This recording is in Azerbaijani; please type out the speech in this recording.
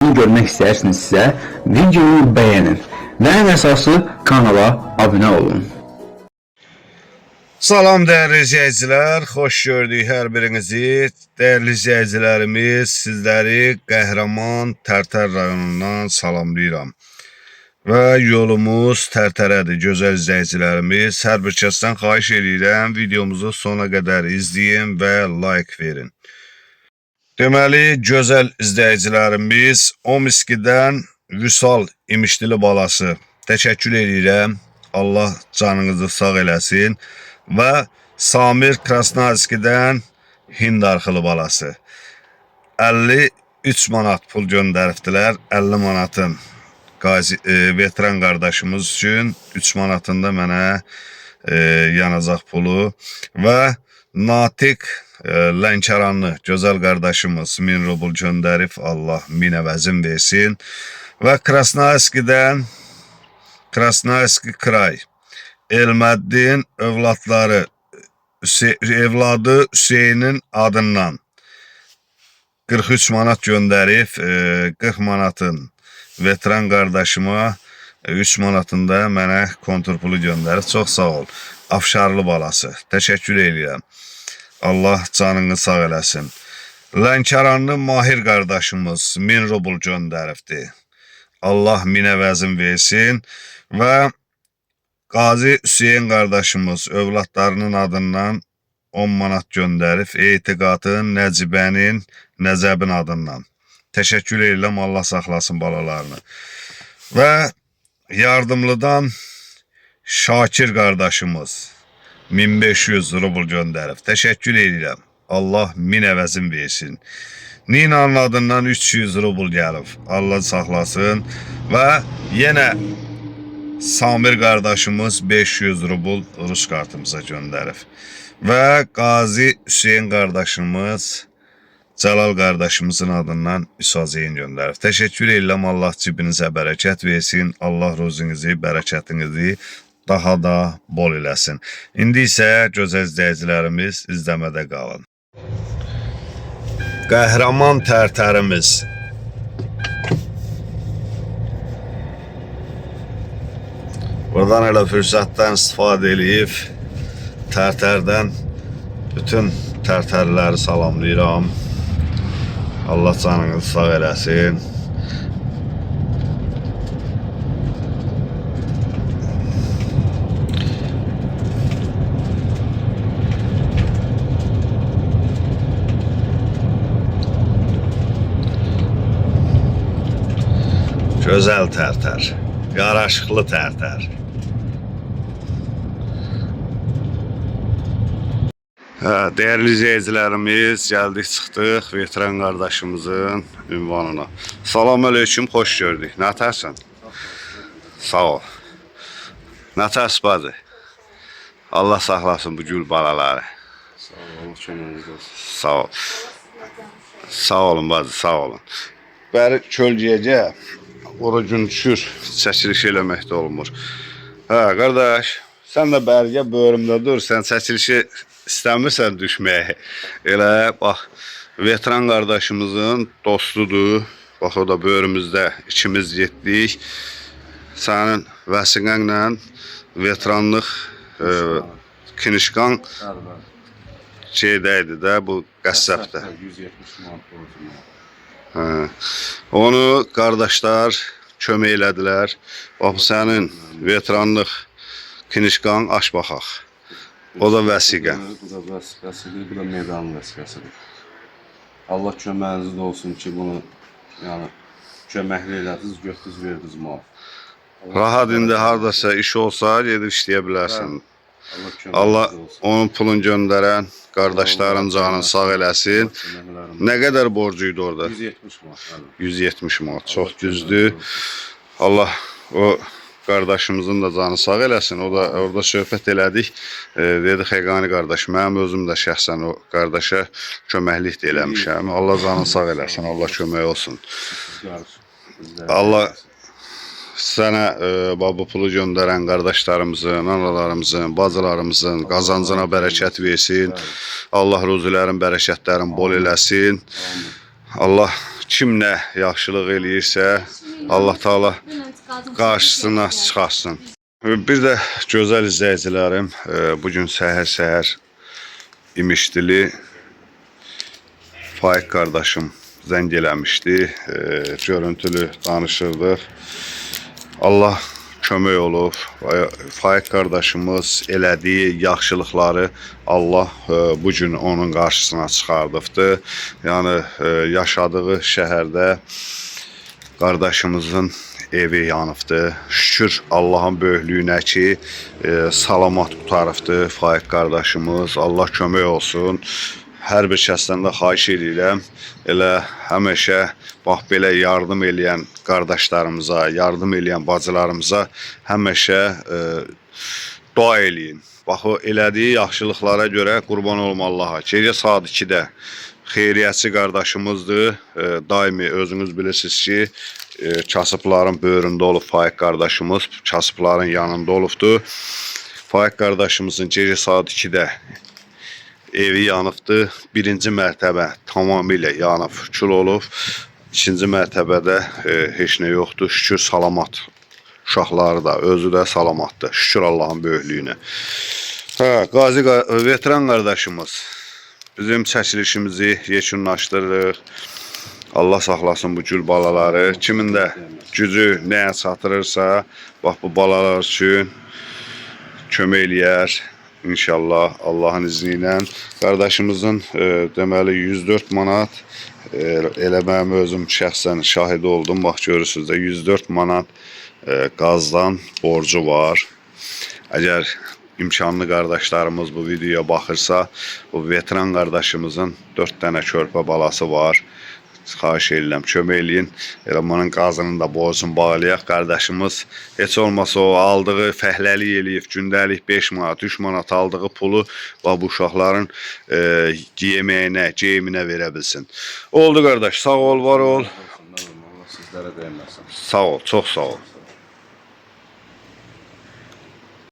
videosunu görmək istəyirsinizsə, videoyu bəyənin və ən əsası kanala abunə olun. Salam dəyərli izləyicilər, xoş gördük hər birinizi. Dəyərli izləyicilərimiz, sizləri Qəhrəman Tərtər rayonundan salamlayıram. Və yolumuz Tərtərədir, gözəl izləyicilərimiz. Hər bir kəsdən xahiş eləyirəm, videomuzu sona qədər izləyin və like verin. Deməli, gözəl izləyicilərimiz, Omiskidən Vüsal İmişdili balası. Təşəkkür eləyirəm. Allah canınızı sağ eləsin. Və Samir Krasnarskidən Hind arxılı balası. 53 manat pul göndəribdilər. 50 manatın qazi, veteran qardaşımız üçün 3 manatında mənə yanacaq pulu və Natiq Lənkəranlı gözəl qardaşımız 1000 rubl göndərib, Allah min əvəzin versin. Və Krasnoyarskidən Krasnoyarski kray Elməddin övladları evladı Hüseynin adından 43 manat göndərib, 40 manatın veteran qardaşıma, 3 manatın da mənə kontur pulu göndərib. Çox sağ ol. Afşarlı balası. Təşəkkür eləyirəm. Allah canını sağ eləsin. Lənkəranlı Mahir qardaşımız 1000 rubl göndəribdi. Allah min əvəzin versin və Qazi Hüseyn qardaşımız övladlarının adından 10 manat göndərib, Etiqatın, Nəcibənin, Nəcəbin adından. Təşəkkür edirəm, Allah saxlasın balalarını. Və yardımlıdan Şakir qardaşımız 1500 rubl göndərib. Təşəkkür edirəm. Allah min əvəzin versin. Ninanın adından 300 rubl gəlib. Allah saxlasın. Və yenə Samir qardaşımız 500 rubl Rus kartımıza göndərib. Və Qazi Hüseyn qardaşımız Cəlal qardaşımızın adından Üsazeyn göndərib. Təşəkkür edirəm. Allah cibinizə bərəkət versin. Allah ruzinuzu, bərəkətinizi daha da bol eləsin. İndi isə gözəl izləyicilərimiz izləmədə qalın. Qəhrəman Tərtərimiz. Buradan elə fürsətdən istifadə eləyib Tərtərdən bütün tərtərləri salamlayıram. Allah canınızı sağ eləsin. Gözəl Tərtər, yaraşıqlı Tərtər. Hə, dəyərli izləyicilərimiz, gəldik çıxdıq veteran qardaşımızın ünvanına. Salam aleyküm, xoş gördük. Nə tərsən? Sağ ol. Nə tərs bacı? Allah saxlasın bu gül balaları. Sağ ol, Allah köməyiniz olsun. Sağ ol. Sağ olun bacı, sağ olun. Bəri kölgəyəcə, ora gün düşür, çəkiliş eləmək də olmur. Hə, qardaş, sən də bərgə böyrümdə dur, sən çəkilişi istəmirsən düşməyi. Elə bax, veteran qardaşımızın dostudur. Bax, o da böyrümüzdə ikimiz getdik. Sənin vəsiqənlə veteranlıq kinişkan Bəli, bəli. şeydə idi də, bu qəssabda. 170 manat borcum var. Hə. Onu qardaşlar kömək elədilər. Bax bu sənin veteranlıq kinişkan aç baxaq. O da vəsiqə. Bu da vəsiqəsidir, bu da meydanın vəsiqəsidir. Allah köməyiniz də olsun ki, bunu yəni köməkli elədiniz, götürdünüz, verdiniz mal. Allah Rahat indi hardasa iş olsa gedib işləyə bilərsən. Allah köməyiniz Allah olsun. onun pulunu göndərən qardaşların canını sağ eləsin. Köməklərim. Nə qədər borcu idi orada? 170 manat. Bəli. 170 manat. Çox Allah düzdür. köməyiniz olsun. Allah o qardaşımızın da canı sağ eləsin. O da orada söhbət elədik. Dedi Xəqani qardaş, mənim özüm də şəxsən o qardaşa köməklik də eləmişəm. Allah canını sağ eləsin. Allah kömək olsun. Siz qarış. Bizlərə Allah sənə bax bu pulu göndərən qardaşlarımızın, analarımızın, bacılarımızın qazancına bərəkət versin. Allah ruzilərin, bərəkətlərin bol eləsin. Amin. Allah Kim nə yaxşılıq eləyirsə, Allah Taala qarşısına çıxarsın. Bir də gözəl izləyicilərim, bu gün səhər-səhər İmişdili Faiq qardaşım zəng eləmişdi. Görüntülü danışırdıq. Allah kömək olub. Faiq qardaşımız elədiyi yaxşılıqları Allah bu gün onun qarşısına çıxardıbdı. Yəni yaşadığı şəhərdə qardaşımızın evi yanıbdı. Şükür Allahın böyüklüyünə ki, salamat qurtarıbdı Faiq qardaşımız. Allah kömək olsun. Hər bir şəxsdən də xahiş edirəm. Elə həmişə bax belə yardım eləyən qardaşlarımıza, yardım eləyən bacılarımıza həmişə dua eləyin. Bax o elədiyi yaxşılıqlara görə qurban olum Allaha. Gecə saat 2-də xeyriyyəçi qardaşımızdır. Daimi özünüz bilirsiniz ki, kasıbların böyründə olub Faiq qardaşımız, kasıbların yanında olubdur. Faiq qardaşımızın gecə saat 2-də evi yanıbdır. Birinci mərtəbə tamamilə yanıb, kül olub. İkinci mərtəbədə heç nə yoxdur. Şükür salamat. Uşaqları da, özü də salamatdır. Şükür Allahın böyüklüyünə. Hə, Qazi veteran qardaşımız. Bizim çəkilişimizi yekunlaşdırırıq. Allah saxlasın bu gül balaları. Kimin də gücü nəyə çatdırırsa, bax bu balalar üçün kömək eləyər. İnşallah Allahın izni ilə. Qardaşımızın deməli 104 manat elə mənim özüm şəxsən şahid oldum. Bax görürsüz də 104 manat qazdan borcu var. Əgər imkanlı qardaşlarımız bu videoya baxırsa, bu veteran qardaşımızın 4 dənə körpə balası var. Xahiş edirəm, kömək eləyin. Elə bunun qazının da borcunu bağlayaq. Qardaşımız heç olmasa o aldığı fəhləlik eləyib, gündəlik 5 manat, 3 manat aldığı pulu bax bu uşaqların yeməyinə, geyiminə verə bilsin. Oldu qardaş, sağ ol, var ol. Allah sizlərə dəyməsin. Sağ ol, çox sağ ol.